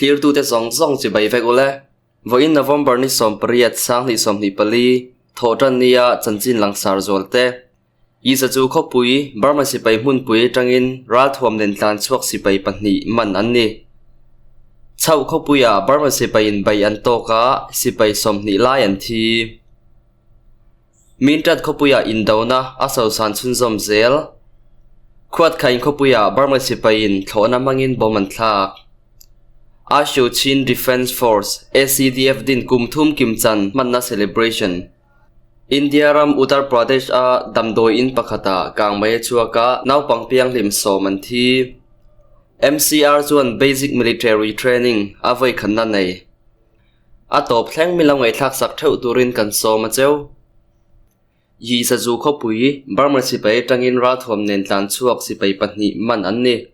Thlirtute zawng zawng chibai vek ule. Vawiin November ni 18 2024, Thawhṭan nia chanchin langsar zual te. Isa chu khawpui Burma sipai hmunpui atangin ralthuam nen tlan chhuak sipai pahnih man an ni. Chhoh khawpuiah Burma sipaiin bai an tawk a, sipai 20 lai an thi. Mintat khawpuiah indona a sosan chhunzawm zel. Khuatkhain khawpuiah Burma sipaiin thlawhna hmangin bawm an thlak. Ashu Chin Defence Force, ACDF, din kum thum kimchan hmanna celebration. India ram Uttar Pradesh a damdawi in pakhatah kangmei a chhuak a, naupang pianghlim 10 an thi. MCR chuan Basic Military Training a vawikhatna nei. A tawp thleng mi lo ngaihthlak sak theuh turin kan sawm a cheu. Yi Sazu khawpui Burma sipai atangin ralthuam nen tlan chhuak sipai pahnih man an ni.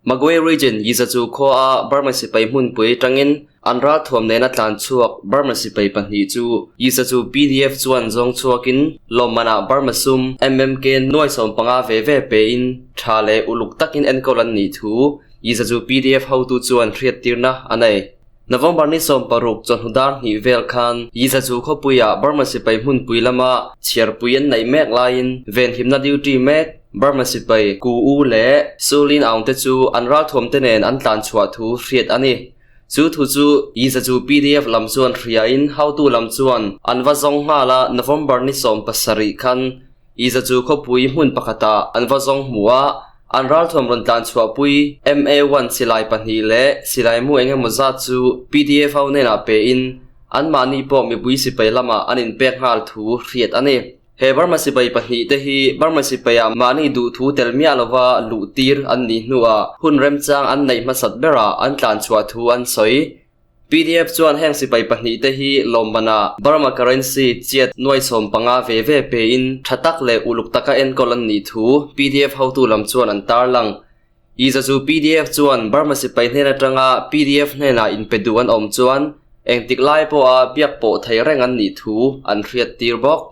Magway Region Yi Sazu khua a Burma sipai hmunpui atangin an ralthuam nena tlan chhuak Burma sipai pahnih chu Yi Sazu PDF chuan zawng chhuakin lawmmanah Burma sum MMK nuai 15 ve ve pein tha leh uluk takin enkawl an nih thu Yi Sazu PDF hotu chuan hriattirna a nei. November ni 16 chawhnu dar hnih vel khan Yi Sazu khawpuiah Burma sipai hmunpui lama chhiarpui an neih mek laiin venhimna duty mek Burma sipai Ku U leh Sulin Aung te chu an ralthuam te nen an tlan chhuah thu hriat a ni. Chu thu chu Yi Sazu PDF lam chuan hriain hotu lam chuan an va zawng nghal a, November ni 17 khan Yi Sazu khawpui hmun pakhatah an va zawng hmu a, an ralthuam rawn tlan chhuahpui MA1 silai pahnih leh silai mu eng emaw zat chu PDF ho hnenah pein anmahni pawh mipui sipai lamah an inpek nghal thu hriat a ni. He Burma sipai pahnih te hi Burma sipaiah mahni duh thu tel miah lova luh tir an nih hnuah hun remchang an neih hmasat berah an tlan chhuah thu an sawi. PDF chuan heng sipai pahnih te hi lawmmanah Burma currency chiat nuai 15 ve ve pein tha tak leh uluk taka enkawl an nih thu PDF hotu lam chuan an tarlang. Yi Sazu PDF chuan Burma sipai hnen atanga PDF hnenah inpe duh an awm chuan engtik lai pawha biak pawh thei reng an nih thu an hriat tir bawk.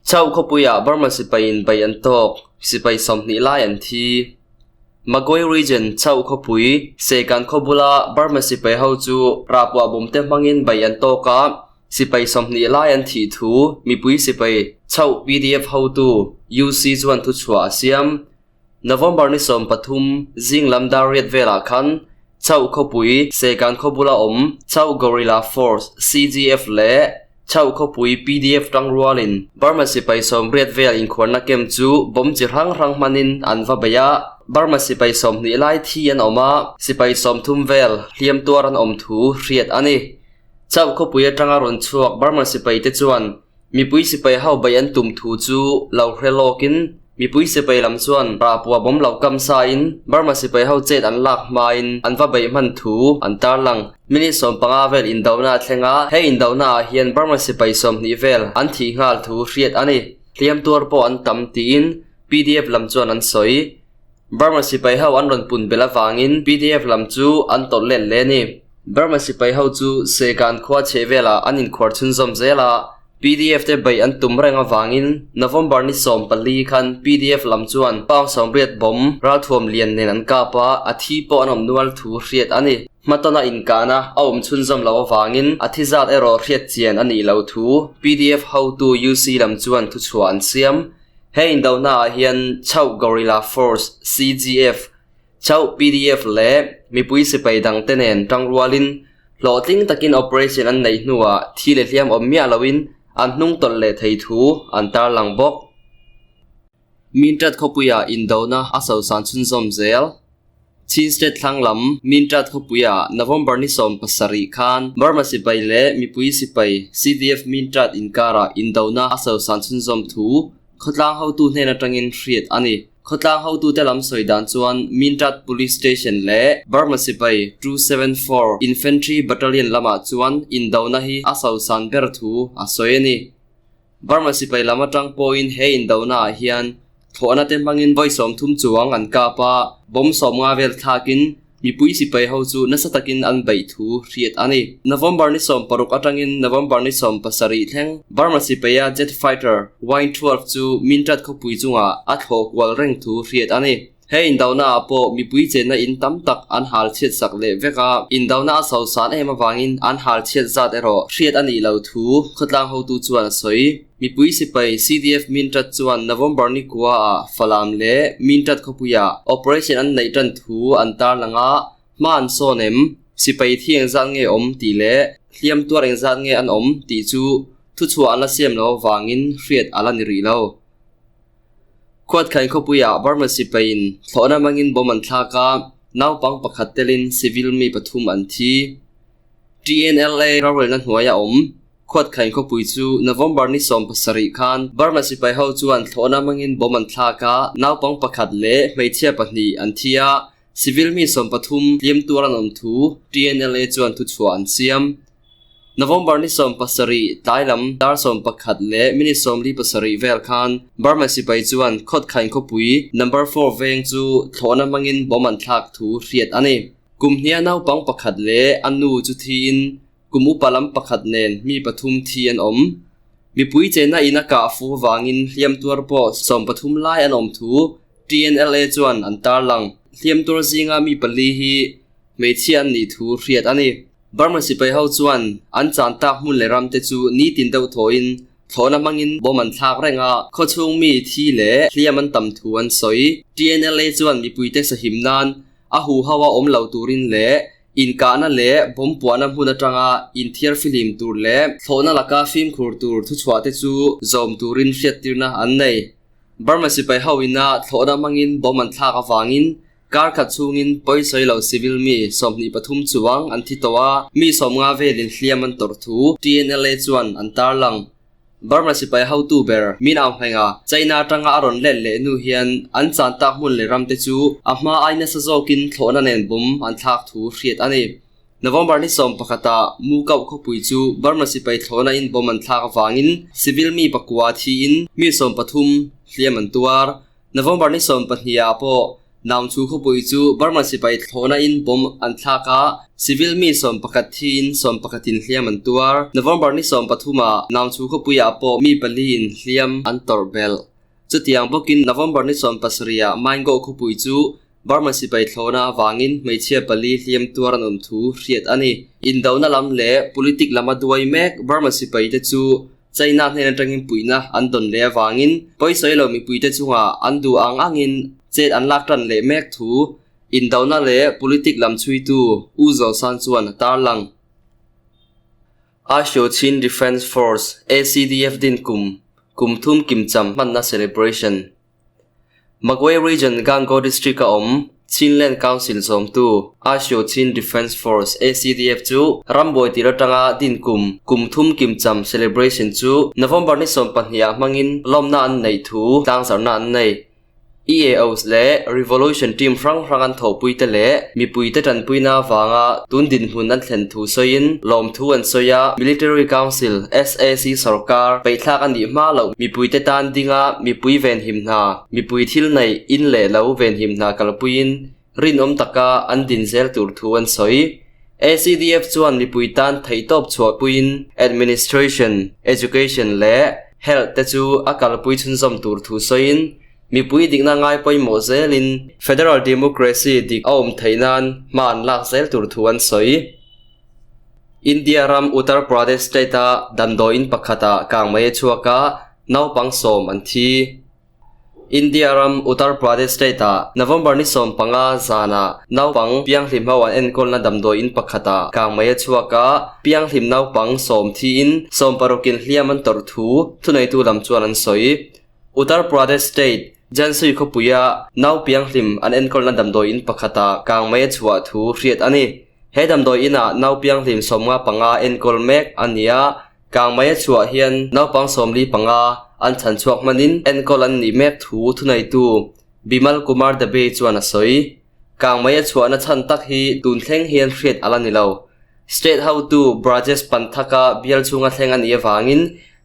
Chhoh khawpuiah Burma sipaiin bai an tawk, sipai 20 lai an thi. Magway Region chhoh khawpui Sekan khaw bula Burma sipai ho chu rahpuah bawm te hmangin bai an tawk a, sipai 20 lai an thih thu mipui sipai chhoh PDF hotu UC chuan thuchhuah a siam. November ni 13 zing lam dar riat velah khan chhoh khawpui Sekan khaw bula awm chhoh Guerrilla Force CGF leh chhoh khawpui PDF tang rualin Burma sipai 80 vel inkhuarna kem chu bawm chi hrang hrang hmanin an va bei a, Burma sipai 20 lai thi an awm a, sipai 30 vel hliam tuar an awm thu hriat a ni. Chhoh khawpui atanga rawn chhuak Burma sipai te chuan mipui sipai ho bei an tum thu chu lo hre lawkin mipui sipai lam chuan rahpua bawm lo kam sain Burma sipai ho chet an lak hmain an va bei hman thu an tarlang. Minute 15 vel indona a thleng a, he indona ah hian Burma sipai 20 vel an thih nghal thu hriat a ni. Hliam tuar pawh an tam tiin PDF lam chuan an sawi. Burma sipai ho an rawn pun bel avangin PDF lam chu an tawlh let hle a ni. Burma sipai ho chu Sekan khua chheh velah an inkhuar chhunzawm zel a, PDF te bei an tum reng avangin November ni 14 khan PDF lam chuan pound 80 bawm ralthuam lian nen an kap a, a thi pawh an awm nual thu hriat a ni. Hmatawna inkahna a awm chhunzawm lo avangin a thi zat erawh hriat chian a nih loh thu PDF hotu UC lam chuan thuchhuah an siam. He indona ah hian chhoh Guerrilla Force, CGF, chhoh PDF leh mipui sipai dang te nen tangrualin hlawhtling takin operation an neih hnuah thi leh hliam awm miah loin an hnung tawlh leh thei thu an tarlang bawk. Mintat khawpuiah indona a sosan chhunzawm zel. Chin State thlang lam Mintat khawpuiah November ni 17 khan Burma sipai leh mipui sipai CDF Mintat inkarah indona a sosan chhunzawm thu khawtlang hotu hnen atangin hriat a ni. Khawtlang hotu te lam sawi dan chuan Mintat Police Station leh Burma sipai 274 Infantry Battalion lamah chuan indona hi a sosan ber thu a sawi a ni. Burma sipai lam atang pawhin he indona ah hian thlawhna te hmangin vawi 30 chuang an kap a, bawm 50 vel thlakin mipui sipai ho chu nasa takin an beih thu hriat a ni. November ni 16 atangin November ni 17 thleng Burma sipaia jet fighter Y-12 chu Mintat khawpui chungah a thlawh kual reng thu hriat a ni. He indona ah pawh mipui chenna in tam tak an hal chhiat sak leh vek a, indona a sosan em avangin an hal chhiat zat erawh hriat a nih loh thu khawtlang hotu chuan a sawi. Mipui sipai CDF Mintat chuan November ni kua ah Falam leh Mintat khawpuiah operation an neih tan thu an tarlang a, hma an sawn em? Sipai thi engzat nge awm tih leh hliam tuar engzat nge an awm tih chu thuchhuah an la siam loh avangin hriat a la ni rih lo. Khuatkhain khawpuiah Burma sipaiin thlawhna hmangin bomb an thlak a, naupang pakhat telin civil mi pathum an thi. TNLA rorelna hnuaia awm Khuatkhain khawpui chu November ni 17 khan Burma sipai ho chuan thlawhna hmangin bomb an thlak a, naupang pakhat leh hmeichhia pahnih an thi a, civil mi 13 hliam tuar an awm thu TNLA chuan thuchhuah an siam. November ni 17 tlai lam dar 11 leh minute 47 vel khan Burma sipai chuan Khawtkhain khawpui number four veng chu thlawhna hmangin bomb an thlak thu hriat a ni. Kum hnia naupang pakhat leh a nu chu thiin kum upa lam pakhat nen mi pathum thi an awm. Mipui chenna in a kah fu avangin hliam tuar pawh 13 lai an awm thu TNLA chuan an tarlang. Hliam tuar zinga mi pali hi hmeichhia an nih thu hriat a ni. Burma sipai ho chuan an chan tak hmun leh ram te chu nitin deuh thawhin thlawhna hmangin bomb an thlak reng a, khawchhung mi thi leh hliam an tam thu an sawi. TNLA chuan mipuite sahim nan a huho a awm lo turin leh inkahna leh bomb puahna hmun atanga inthiar fihlim tur leh thlawhna laka fimkhur tur thuchhuah te chu zawm turin hriattirna an nei. Burma sipai ho ina thlawhna hmangin bomb an thlak avangin Kar khat chhungin pawisawi lo civil mi 23 chuang an thi tawh a, mi 50 velin hliam an tawrh thu TNLA chuan an tarlang. Burma sipai hotu ber Min Aung Hlaing a China atanga a rawn let leh hnu hian an chan tak hmun leh ram te chu a hma ai nasa zawkin thlawhna nen bomb an thlak thu hriat a ni. November ni 11 ah Mu Kauh khawpui chu Burma sipai thlawhna in bomb an thlak avangin civil mi pakua thiin mi 13 hliam an tuar. November ni 12 ah pawh Naungchu khawpui chu Burma sipai thlawhna in bomb an thlak a, civil mi 11 thiin 11 in hliam an tuar. November ni 13 ah Naungchu khawpui ah pawh mi pali in hliam an tawrh belh. Chutiang bawkin November ni 17 ah Maingoh khawpui chu Burma sipai thlawhna avangin hmeichhia pali hliam tuar an awm thu hriat a ni. Indona lam leh politic lama duai mek Burma sipai te chu China hnen atangin puihna an dawn leh avangin pawisawi lo mipuite chungah an duh ang angin chet an lak tan leh mek thu indona leh politic lam chhuitu U Zaw San chuan a tarlang. Asio Chin Defence Force, ACDF, din kum kum thum kimcham hmanna celebration. Magway Region Gangaw District a awm Chinland Council zawmtu Asio Chin Defence Force, ACDF, chu rambuai tir atanga din kum kum thum kimcham celebration chu November ni 12 ah hmangin lawmna an neih thu tlangzarhna an nei. EAOs leh Revolution team hrang hrang an thawhpui te leh mipui te tanpuina avanga tun dinhmun an thlen thu sawiin lawmthu an sawi a, Military Council, SAC, sorkar peihthlak a nih hma loh mipui te tan dinga mipui venhim hna, mipui thil neih in leh lo venhim hna kalpuiin rinawm taka an din zel tur thu an sawi. ACDF chuan mipui tan theihtawp chhuahpuiin Administration, Education leh Health te chu a kalpui chhunzawm tur thu sawiin mipui dikna ngai pawimawh zelin Federal Democracy dik a awm theih nan hma an lak zel tur thu an sawi. India ram Uttar Pradesh state-a damdawiin pakhatah kangmei a chhuak a, naupang sawm an thi. India ram Uttar Pradesh state-ah November ni 15 zanah naupang pianghlim ho an enkawlna damdawiin pakhatah kangmei a chhuak a, pianghlim naupang sawm thiin sawmparukin hliam an tawrh thu thuneitu lam chuan an sawi. Uttar Pradesh state Jhansi khawpuia nau pianghlim an enkawlna damdawiin pakhatah kangmei a chhuah thu hriat a ni. He damdawi inah nau pianghlim 55 enkawl mek a ni a, kangmei a chhuah hian naupang 45 an chhan chhuak hmanin enkawl an nih mek thu thuneitu Bimal Kumar Dubey chuan a sawi. Kangmei a chhuahna chhan tak hi tun thleng hian hriat a la ni lo. State hotu Brajesh Panthak-a bial chhunga thleng a nih avangin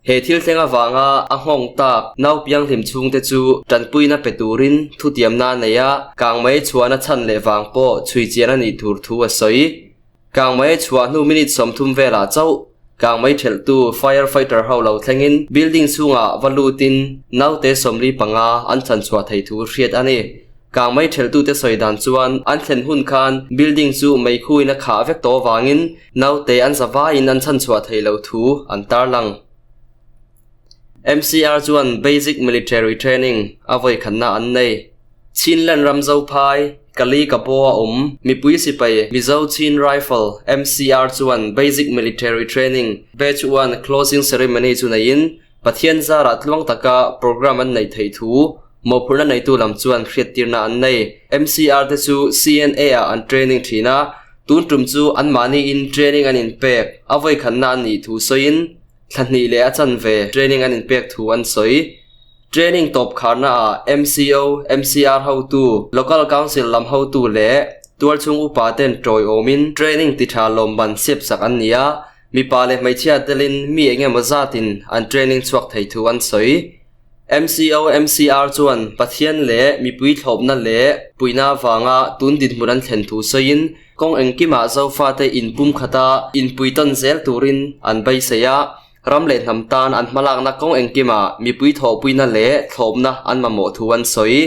he thil thleng avanga a nghawng tak nau pianghlim chhungte chu tanpuina pe turin thutiamna a nei a, kangmei chhuahna chhan leh vang pawh chhui chian a nih tur thu a sawi. Kangmei chhuah hnu minute 30 velah chauh kangmei thelhtu fire fighter ho lo thlengin building chhungah va lutin naute 45 an chhan chhuah thei thu hriat a ni. Kangmei theltute sawi dan chuan an thlen hun khan building chu meikhuin a khah vek tawh avangin naute an zavaiin an chhanchhuah theih loh thu an tarlang. MCR chuan Basic Military Training a vawikhatna an nei. Chinland ram Zophai, Kali Kapaw a awm mipui sipai Mizo Chin Rifle, MCR, chuan Basic Military Training Batch One Closing Ceremony chu neiin Pathian zarah tluang taka program an neih theih thu mawhphurhna neitu lam chuan hriattirna an nei. MCR te chu CNA ah an training thin a, tun tum chu anmahniin training an inpek a vawikhatna an nih thu sawiin thla hnih leh a chanve training an inpek thu an sawi. Training tawp kharna ah MCO, MCR hotu, Local Council lam hotu leh tualchhung upa ten tawiawmin training ti tha lawmban siap sak an ni a, Mipa leh hmeichhia telin mi eng emaw zatin an training chhuak thei thu an sawi. MCO MCR chuan Pathian leh mipui thlawpna leh puihna avanga tun dinhmun an thlen thu sawiin kawng engkimah Zofate inpum khata inpui tawn zel turin an beisei a, ram leh hnam tan an hmalakna kawng engkimah mipui thawhpuina leh thlawpna an mamawh thu an sawi.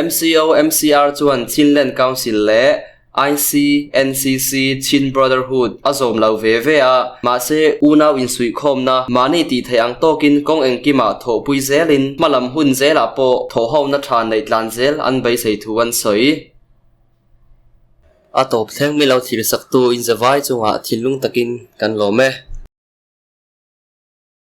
MCO MCR chuan Chinland Council leh IC, NCC, Chin Brotherhood a zawm lo ve ve a, mahse unau insuihkhawmna mahni tih theih ang tawkin kawng engkimah thawhpui zelin hmalam hun zelah pawh thawhhona tha neih tlan zel an beisei thu an sawi. A tawp thleng mi lo thilsaktu inzavai chungah thinlung takin kan lawm e.